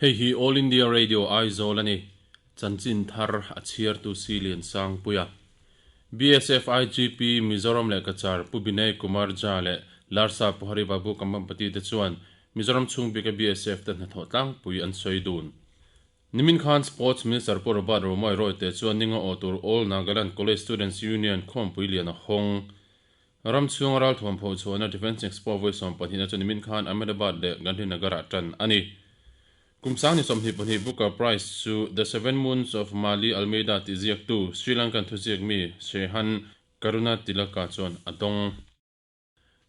Hei hi All India Radio Aizawl a ni. Chanchin thar a chhiartu si Liansangpuia. BSF IGP Mizoram leh Cachar Pu Binay Kumar Jha leh Larsa Pu Hari Babu Kambhampati te chuan Mizoram chhung bika BSF te hnathawh tlangpui an sawi dun. Nimin khan Sports Minister Pu Robert Romawia Royte chuan ninga aw tur All Nagaland College Students Union khawmpui lian a hawng. Ram chhunga ralthuam pho chhuahna Defence Expo vawi 12 na chu nimin khan Ahmedabad leh Gandhinagar-ah tan a ni. Kum sang ni 22 Booker Prize chu The Seven Moons of Maali Almeida tih ziaktu Sri Lankan thuziak mi Shehan Karunatilaka chuan a dawng.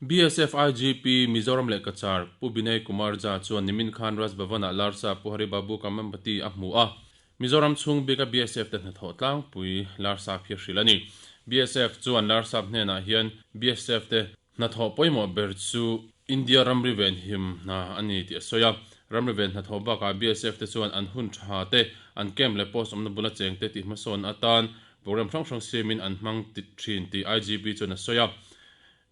BSF IGP Mizoram leh Cachar Pu Binay Kumar Jha chuan nimin khan Raj Bhavan-ah Larsa Pu Hari Babu Kambhampati a hmu a. Mizoram chhung bika BSF te hnathawh tlangpui Larsap hi hrilh a ni. BSF chuan Larsap hnenah hian BSF te hnathawh pawimawh ber chu India ramri venhim hna a ni tih a sawi a. Ramri ven hnathawh bakah BSF te chuan an hun tha te, an camp leh post awmna bula cheng te tih hmasawn atan program hrang hrang siamin an hmang thin tih IGP chuan a sawi a.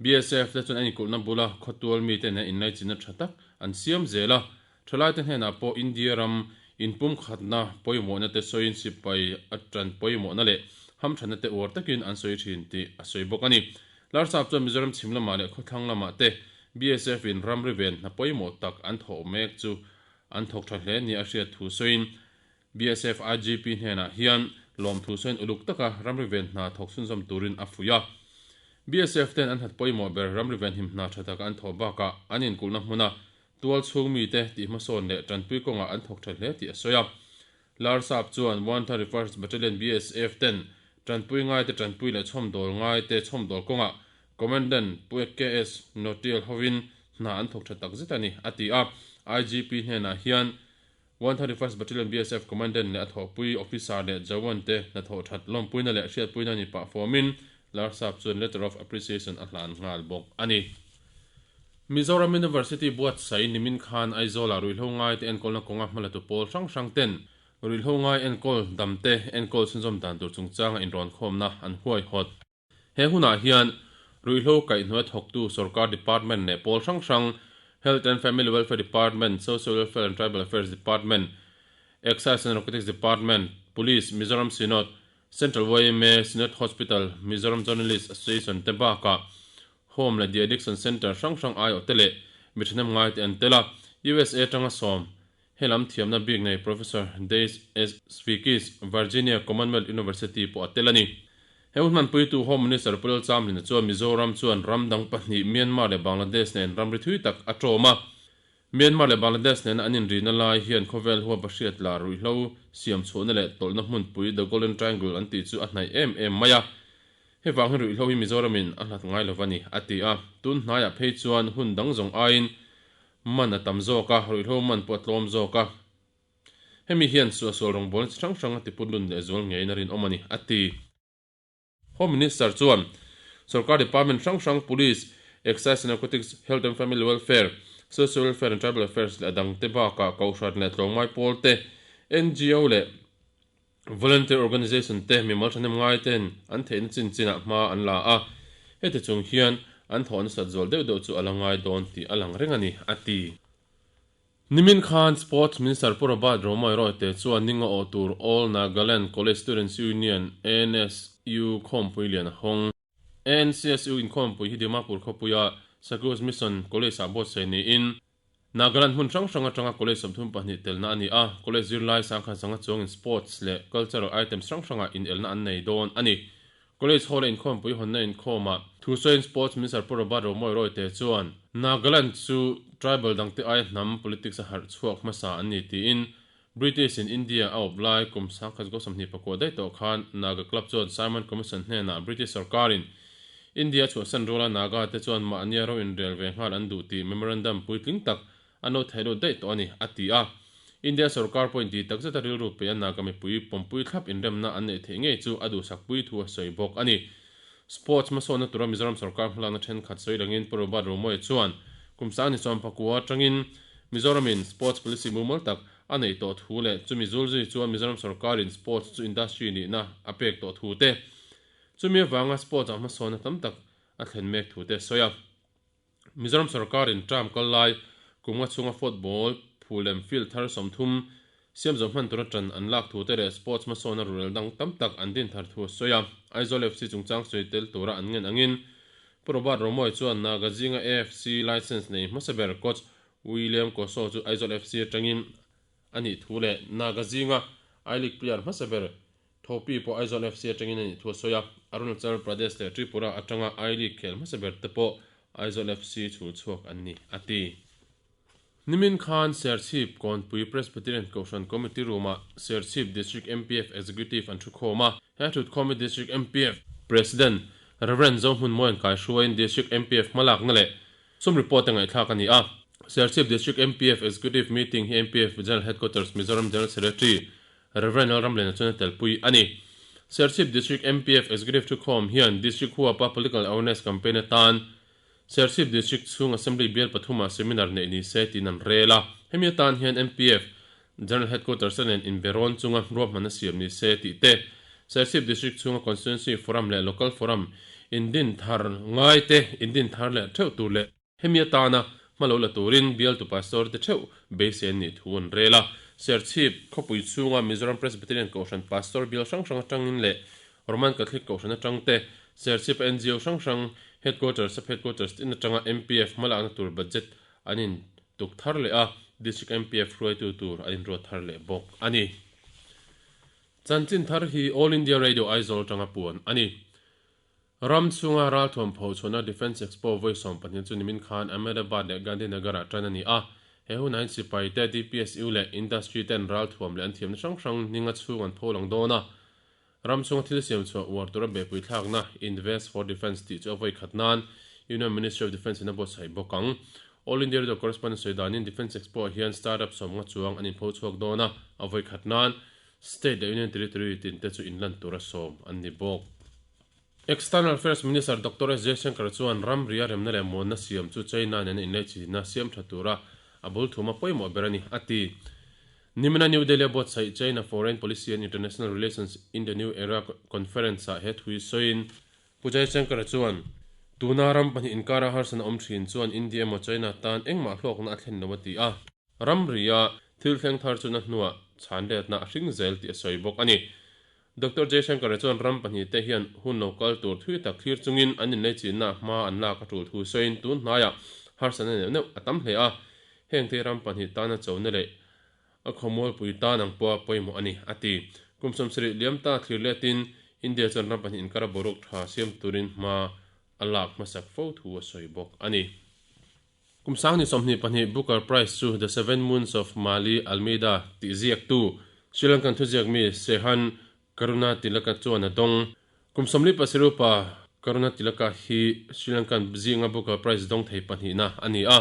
BSF te chuan an inkulhna bula khawtual mite nen inlaichinna tha tak an siam zel a. Thalaite hnenah pawh India ram inpumkhatna pawimawhna te sawiin sipai a tan pawimawhna leh hamthatna te uar takin an sawi thin tih a sawi bawk a ni. Larsap chuan Mizoram chhim lamah leh khawthlang lamah te BSF in ramri ven hna pawimawh tak an thawh mek chu an thawk tha hle nia a hriat thu sawiin BSF IGP hnenah hian lawmthu sawiin uluk taka ramri ven hna thawk chhunzawm turin a fuih a. BSF ten an hlat pawimawh ber ramri venhim hna tha taka an thawh bakah an inkulhna hmuna Tual chhung mite tih hmasawn leh tanpui kawngah an thawk tha hle tih a sawi a. Larsap chuan 131st Battalion BSF ten tanpui ngaite tanpui leh chhawmdawl ngaite chhawmdawl kawngah Commandant Pu KS Notial hovin hna an thawk tha tak zet a ni, a ti a. IGP hnenah hian 131st Battalion BSF Commandant leh a thawhpui officer leh jawan te hnathawh that lawmpuina leh hriatpuina ni pah fawmin Larsap chuan Letter of Appreciation a hlan nghal bawk a ni. Mizoram University buatsaih nimin khan Aizawlah ruihhlo ngaite enkawlna kawnga hmalatu pawl hrang hrang ten ruihhlo ngai enkawl damte enkawl chhunzawm dan tur chungchanga inrawnkhawmna an huaihawt. He hunah hian ruihhlo kaihhnuai thawktu sorkar department leh pawl hrang hrang, Health and Family Welfare Department, Social Welfare and Tribal Affairs Department, Excise and Narcotics Department, Police, Mizoram Synod, Central yma, Synod Hospital, Mizoram Journalist Association te bakah Home leh The Addiction Centre hrang hrang aiawh te leh mi thahnem ngai te an tel a. USA atanga sawm he lam thiamna bik nei Professor Dace S. Svikis, Virginia Commonwealth University pawh a tel a ni. He hun hmanpuitu Home Minister Pu Lalchamlina chuan Mizoram chuan ram dang pahnih Myanmar leh Bangladesh nen ramri thui tak a tawm a. Myanmar leh Bangladesh nena an inrihna lai hian khawvel huap a hriat lah ruihhlo siam chhuahna leh tawlhna hmunpui The Golden Triangle an tih chu a hnaih em em mai a. Hei vang hi ruihhlo hi Mizoramin a hlat ngai lo a ni, a ti a. Tun hnaiah phei chuan hun dang zawng aiin man a tam zawk a, ruihhlo man pawh a tlawm zawk a. Hemi hian suahsual rawngbawlna chi hrang hrang a tiput lun lehzual ngeiin a rinawm a ni, a ti. Home Minister chuan sorkar department hrang hrang Police, Excise and Narcotics, Health and Family Welfare, Social Welfare and Tribal Affairs leh a dangte bakah Kohhran leh Tlawmngai pawl te, NGO leh Volunteer Organization te mimal thahnem ngai ten an theihna chin chinah hma an la a, heti chung hian an thawh nasat zual deuh deuh chu a la ngai dawn tih a lang reng a ni, a ti. Nimin khan Sports Minister Pu Robert Romawia Royte chuan ninga awh tur All Nagaland College Students Union, ANSU, khawmpui lian a hawng. ANCSU inkhawmpui hi Dimapur khawpuia Sacruz Mission College-ah buatsaih niin Nagaland hmun hrang hrang atanga college 32 telna a ni a, college zirlai sangkhat zanga chuangin sports leh cultural items hrang hrangah inelna an nei dawn a ni. College hall-a inkhawmpui hawnna inkhawmah thusawiin Sports Minister Pu Robert Romawia Royte chuan Nagaland chu tribal dangte aia hnam politics a harh chhuak hmasa an ni tiin British in India a awp lai kum 1924 daih tawh khan Naga Club chuan Simon Commission hnenah British sorkarin India a chhuahsan ruala Naga te chuan mahnia ro inrel ve nghal an duh tih memorandum puitling tak an lo theih lut daih tawh a ni, a ti a. India sorkar pawhin ti takzeta rilru pe a Naga mipui pawmpui thlap inremna an neih theih ngei chu a duhsakpui thu a sawi bawk a ni. Sports hmasawnna tura Mizoram sorkar hmalakna thenkhat sawi langin Pu Robert Romawia chuan kum sang ni 14 atangin Mizoramin sports policy mumal tak a neih tawh thu leh chumi zul zui chuan Mizoram sorkarin sports chu industry nihna a pek tawh thu te, chumi avanga sports ah hmasawnna tam tak a thlen mek thu te a sawi a. Mizoram sorkarin term kal lai kum nga chhunga football phu. Phulem field thar 30 siam zawh hman tura ṭan an lak thu te leh sports hmasawna ruhrel dang tam tak an din thar thu a sawi a. Aizawl FC chungchang sawi tel tura an ngen angin Pu Robert Romawia chuan Naga zinga AFC licence nei hmasa ber coach William Koso chu Aizawl FC atangin a nih thu leh Naga zinga I-League player hmasa ber Thopi pawh Aizawl FC atangin a nih thu a sawi a. Arunachal Pradesh leh Tripura atanga I-League khel hmasa ber te pawh Aizawl FC chhul chhuak an ni, a ti. Nimin khan Serchhip Kawnpui Presbyterian Kohhran Committee Room-ah Serchhip District MPF Executive an thukhawm a. He thutkhawm hi District MPF President Rev. Zohmunmawian kaihruaiin District MPF hmalakna leh sum report te ngaihthlak a ni a. Serchhip District MPF Executive Meeting hi MPF General Headquarters Mizoram General Secretary Rev. Lalramliana chuan a telpui a ni. Serchhip District MPF Executive thukhawm hian District huapa Political Awareness Campaign atan Serchhip District chhung Assembly bial pathumah seminar neih ni se tiin an rel a. Hemi atan hian MPF General Headquarters a nen inbe rawn chunga ruahmanna siam ni se tih te, Serchhip District chhunga Constituency Forum leh Local Forum indin thar ngai te indin thar leh theuh tur leh hemi atana hma lo la turin bialtu pastor te theuh beisei an nih thu an rel a. Serchhip khawpui chhunga Mizoram Presbyterian Kohhran Pastor bial hrang hrang atangin leh Roman Catholic Kohhran atang te, Serchhip NGO hrang hrang Headquarters, Sub Headquarters tin atanga MPF hmalakna tur budget an in tuk thar leh a, District MPF hruaitu tur an inruat thar leh bawk a ni. Chanchin thar hi All India Radio Aizawl atanga puan a ni. Ram chhunga ralthuam pho chhuahna Defence Expo vawi 12 chu nimin khan Ahmedabad leh Gandhinagar-ah tan a ni a. He hunah hian sipai te, DPSU leh Industry ten ralthuam leh an thiamna hrang hrang ninga chhung an pho lang dawn a. Ram chhunga thil siam chhuah uar tura behpui thlakna Invest for Defence tih chu a vawi khat nan Union Ministry of Defence in a buatsaih bawk ang. All India Radio correspondent sawi danin Defence Expo ah hian startup 50 chuang an inpho chhuak dawn a, a vawi khat nan State leh Union Territory tin te chu inlan tura sawm an ni bawk. External Affairs Minister Doctor S Jaishankar chuan ramria remna leh muanna siam chu China nena inlaichinna siam tha tura a bul thuma pawimawh ber a ni, a ti. Nimina New Delhi a buatsaih China Foreign Policy and International Relations in the New Era Conference-ah he thui sawiin Pu Jaishankar chuan, Tuna ram pahnih inkara harsana awm thin chuan India emaw China tan engmah hlawkna a thlen lo a ti a. Ramria thil thleng thar chuna hnuah chhan letna a hring zel tih a sawi bawk a ni. Doctor Jaishankar chuan ram pahnihte hian hun lo kal tur thui tak thlir chungin an inleichinna hma an lak a tul thu sawiin tun hnaiah harsatna neuh neuh a tam hle a, hengte ram pahnih tana chona leh a khawmualpui tan ang pawha pawimawh a ni, a ti. Kum 70 liam ta thlir letin India chuan ram pahnih inkara boruak tha siam turin hma a lak hmasak fo thu a sawi bawk a ni. Kum 2022 Booker Prize chu The Seven Moons of Maali Almeida tih ziaktu Sri Lankan thuziak mi Shehan Karunatilaka chuan a dawng. Kum 47 upa Karunatilaka hi Sri Lankan zinga Booker Prize dawng thei pahnihna a ni a.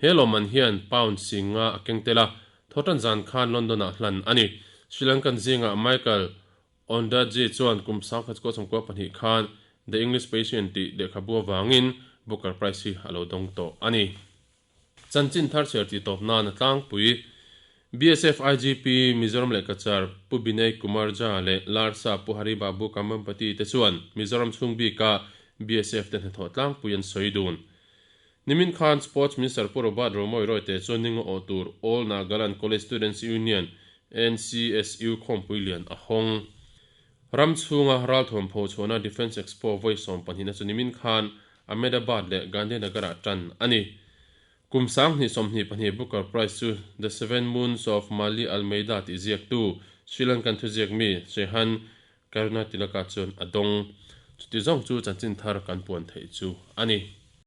He lawmman hian pound 50 a keng tel a, thawhtan zan khan London-ah hlan a ni. Sri Lankan zingah Michael Ondaatje chuan kum 1992 khan The English Patient tih lehkhabu avangin Booker Prize hi a lo dawng tawh a ni. Chanchin thar chhiar tih tawp nan a tlangpui BSF IGP Mizoram leh Cachar Pu Binay Kumar Jha leh Larsa Pu Hari Babu Kambhampati te chuan Mizoram chhung bika BSF te hnathawh tlangpui an sawi dun. Nimin khan Sports Minister Pu Robert Romawia Royte chuan ninga awh tur All Nagaland College Students Union, NCSU, khawmpui lian a hawng. Ram chhunga ralthuam pho chhuahna Defence Expo vawi 12 na chu nimin khan Ahmedabad leh Gandhinagar-ah tan a ni. Kum 2022 Booker Prize chu The Seven Moons of Maali Almeida tih ziaktu Sri Lankan thuziak mi Shehan Karunatilaka chuan a dawng. Chuti zawng chu chanchin thar kan puan theih chu a ni.